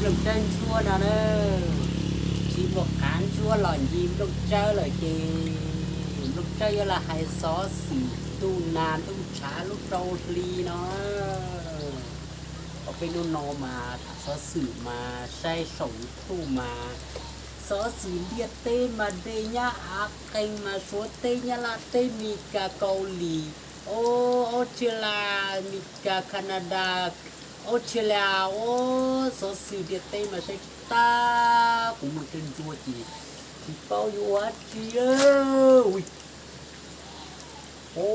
Nplooj tsawb ntsuab no na, tsis muaj qav ntsuab los ncig nplooj tsawb lawm ces nplooj tsawb yuav los hais xov xwm ntuj nag ntuj tshav lub rau hli no. Peb hnub no mas tham xov xwm mas saib saum YouTube mas xov xwm ntiaj teb mas de nyab Av Qeeg mas Suav teb, Nyab Laj teb, Mis Kas, Kaus Lim, Australia, Mis Kas, Canada, Australia, ua xov xwm ntiaj teb mas saib tag. Kuv mloog tsawb ntsuab ces tsis paub yuav ua dab tsi. Ua,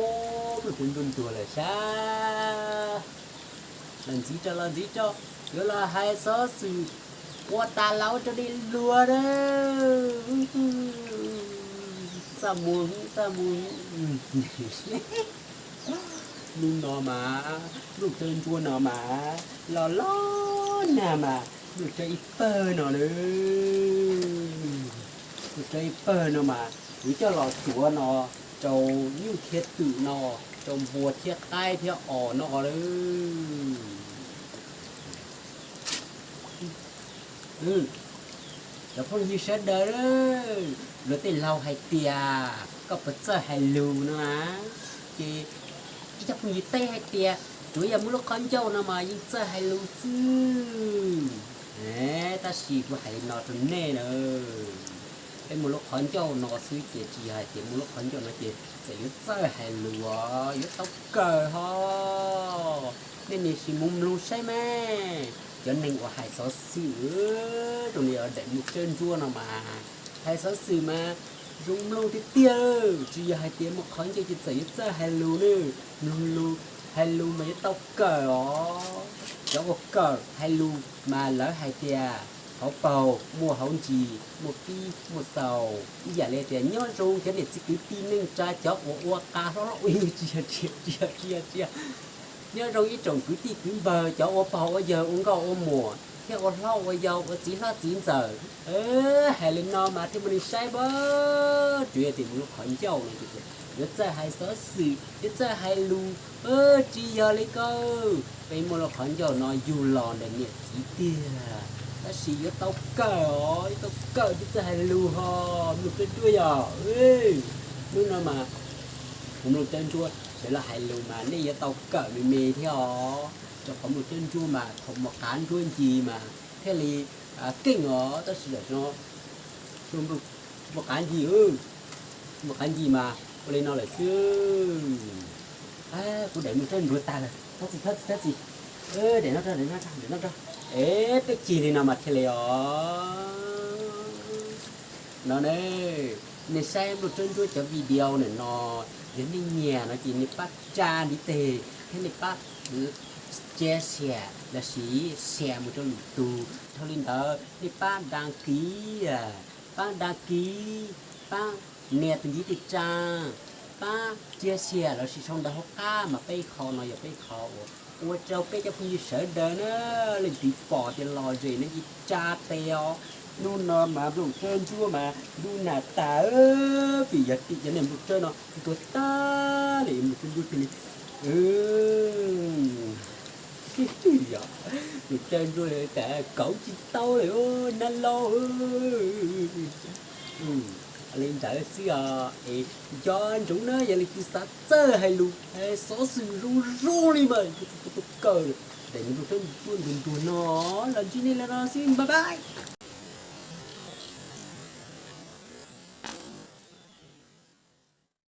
mloog tsawb ntsuab ntuag lawm sab. Los ntxiv tso, los ntxiv tso, yuav los hais xov xwm ua tas los rau nej luag na. Txaj muag, txaj muag. Hnub no mas, mloog tsawb ntsuab no mas, los los nag mas, mloog tsawb ib pawg no na. Mloog tsawb ib pawg no mas, kuv coj los suav no, rau nyuj thiab twm no, rau npua thiab qaib thiab os no lawm. Cov phooj ywg sawv daws, luag tej laug hais tias koj puas txawj hais lus no na, ces ib co phooj ywg teb hais tias tsuav yog muaj lub qhov ncauj no mas yeej txawj hais lus xwb. Tab sis kuv hais li no rau nej na, peb muaj lub qhov ncauj no xwb ces tsis yog hais tias muaj lub qhov ncauj no ces txawm yuav txawj hais lus, yuav tau kawm ho. Nej nim sim mus mloog saib mas, cov neeg uas hais xov xwm rau li daim mloog tsawb ntsuab no mas, hais xov xwm mas zoo mloog tiag tiag. Tsis yog hais tias muaj qhov ncauj ces txawm yuav txawj hais lus ne. Mloog lus, hais lus mas yuav tau kawm os. Cov uas kawm hais lus mas lawv hais tias hauv paug muaj hauv ntsis, muaj pib muaj xaus. Ib yam li tias nyob zoo cov niam txiv kwv tij neej tsa, cov uas ua qa hlob hlob, ua tsis yog, tsis yog, tsis yog, tsis yog. Nyob zoo ib tsoom kwv tij kwv npawg, cov ua pog ua yawg, ua nkauj ua muam, thiab ua hlob ua yau, ua txiv hlob txiv ntxawm. Hais li no mas thiaj muaj neeg saib pab. Tsuav yog tias muaj lub qhov ncauj no ces yuav txawj hais xov xwm, yuav txawj hais lus. Tsis yog li ko, peb muaj lub qhov ncauj no yug los ntawm niam txiv tiag, tab sis yuav tau kawm os, yuav tau kawm thiaj txawj hais lus ho. Mloog tsawb ntsuab yog, hnub no mas kuv mloog tsawb ntsuab sawv los hais lus mas nej yuav tau kawm me me thiab os. Rau qhov mloog tsawb ntsuab mas thaum muaj qav ntsuab ncig mas thiaj li keej os, tab sis zaum no muaj qav ncig, muaj qav ncig mas ua li no lawm xwb. Kuv daim mloog tsawb ntsuab tag lawm, thov txim, thov txim, thov txim. Daim no rau, daim no rau, daim no rau. Es peb cig li no mas thiaj li os. No ne, nej saib mloog tsawb ntsuab cov video ntawm no, yog nej nyiam no ces nej pab tsa ntiv tes thiab nej pab share, share lossis share mus rau lwm tus. Dhau li ntawd nej pab đăng ký, pab đăng ký, pab nias tus ntiv tes tsa, pab chia sẻ lossis sau ntawv hauv qab mas peb qho no yog peb qho uas ua rau peb cov phooj ywg sawv daws na, leej twg pom tias lom zem no ces tsa tes os. Hnub no mas mloog tsawb ntsuab mas ntuj nag tas, vim yog tim cov niag mloog tsawb no ntuag tag li, mloog tsawb ntsuab thiaj li yog, mloog tsawb ntsuab li tas kauv tsis tau li nab laug. Li ntawd xwb os, es nco ntsoov na, yog leej twg xav txawj hais lus, xov xwm zoo zoo li mas kuv tau kawm daim mloog tsawb ntsuab ntuag ntuag no. Los ntsib nej li no xwb, bye bye.